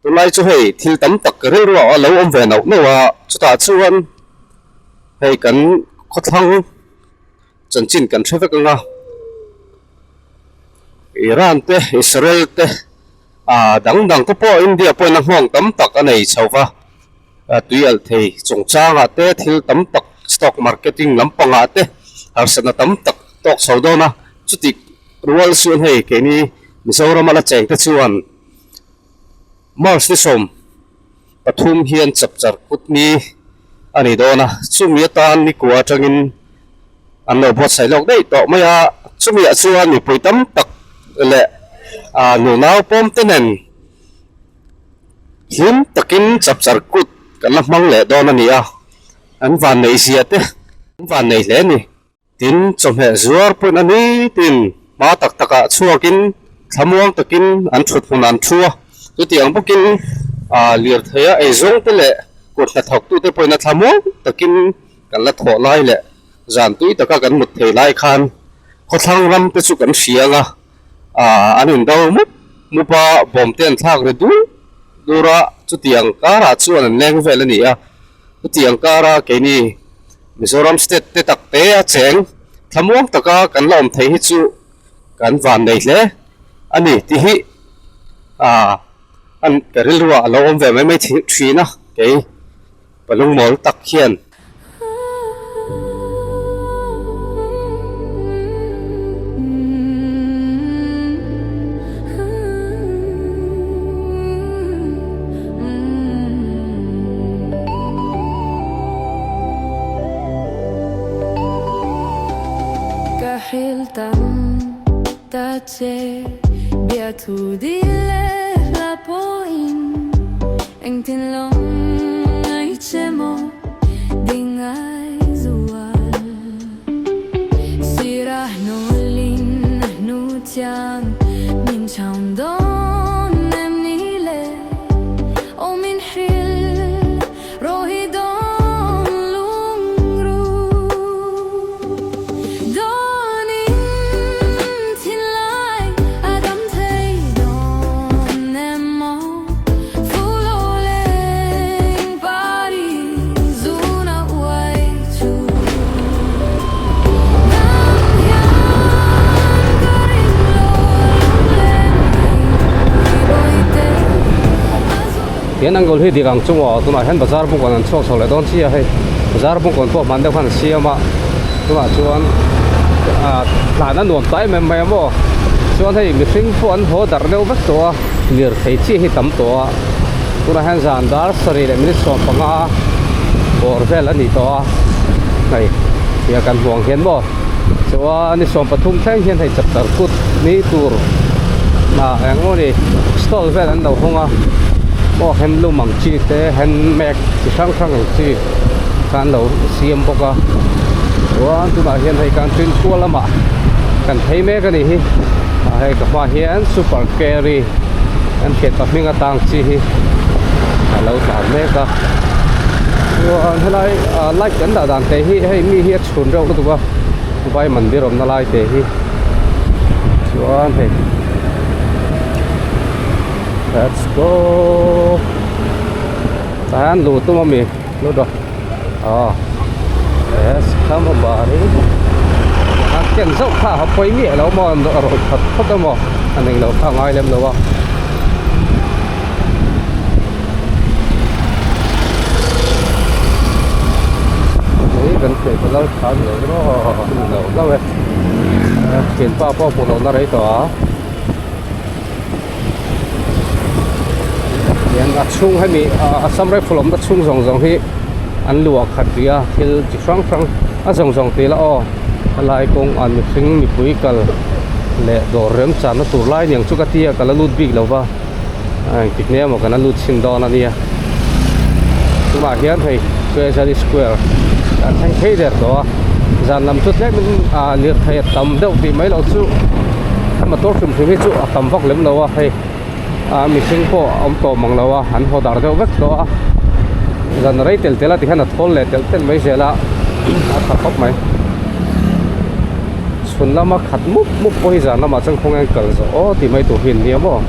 Tunlai chu hei thil tam tak rilru ah a lo awm ve nauh nauh a, chutah chuan hei kan khawthlang chanchin kan hre vek ang a, Iran te Israel te ah dang dang te pawh India pawhin a nghawng tam tak a nei chho va, tui alh thei chungchangah te thil tam tak stock marketing lampangah te harsatna tam tak tawk chho dawn a, chuti rual chuan hei keini Mizoram a la cheng te chuan. March ni 13 hian chapchar kut ni a ni dawn a, chumi atan nikua atangin an lo buatsaih lawk daih tawh mai a, chumiah chuan mipui tam tak leh nunau pawm te nen hlim takin chapchar kut kan la hmang leh dawn a ni a, an vanneih zia te an vanneih hle a ni. Tin, chawhmeh zuar pawhin a nitin hma tak takah chhuakin thlamuang takin an thut hmun an thu a. Chutiang bawkin lirtheia eizawngte leh kut hnathawktute pawhin a thlamuang takin kan la thawh lai leh zan tui taka kan mut thei lai khan khawthlang ram te chu kan hria ang a, an indo mup mup a, bawmte an thlak ri dur dur a, chutiang karah chuan an leng vel a ni a. Chutiang kara keini Mizoram state te tak te a cheng thlamuang taka kan la awm thei hi chu kan van nei hle a ni tih hi ah an ka rilruah a lo awm ve mai mai thin a kei palungmawl tak hian. Hian angle hi dik ang chu maw tunah hian bazar bungkawn an chhuak chho leh dawn chiah a hei bazar bungkawn pawh hman deuh khan an siam a tunah chuan ah tlan a nuam ta em em mai a maw chuan hei mihring pawh an haw darh deuh vek tawh a lirthei chiah hi tam tawh a tunah hian zan dar sarih leh minute 15 bawr vel a ni tawh a hei tia kan hmuh ang hian maw chuan ni 13 thleng hian hei chapchar kut ni tur ah eng emaw ni stall vel an lo hawng a aw handloom ang chi te handmade chi hrang hrang ang chi kha an lo siam bawk a chuan tunah hian hei kan tin kual lamah kan phei mek a nih hi ah hei ka hmaah hian super carry an hriat pa hming atang chi hi a lo tlan mek a chuan helai ah light kan dah dan te hi hei mi hi a chhun reuh lutuk a vai mandir awmna lai te hi chuan hei let's go tah hian luh tum ami lut rawh aw yes come on buddy a ken zauh kha a pawi miah lo maw a rawn khat phawt emaw a nei lo kha a ngai lem lo a. Hei kan thei ka lal tha ni lo rawh ni lo hlauh e thianpa pawh hmuh lohna rei tawh a hian a chhung hemi Assam Rifle awmna chhung zawng zawng hi an luah khat rih a thil chi hrang hrang a zawng zawng tih lah aw helai kawng an mihring mipui kal leh dawr remchanna tur lai niang chu ka tia ka la lut bik lo va. A engtik nia maw kan la lut chhin dawn a nia tunah hian hei treasury square an thleng phei der tawh a zan lam chu tlem in ah lirthei a tam deuh tih mai loh chu a motor hrim hrim hi chu a tam vak lem lo a hei ah mihring pawh a awm tawh mang lo a an haw dar deuh vek tawh a zan rei tel tel a tikhian a thawl leh telh telh mai zel a a tha khawp mai. Chhun lama khat mup mup pawh hi zan lamah chuan khawnge an kal zawh aw tih mai tur hi an nia maw.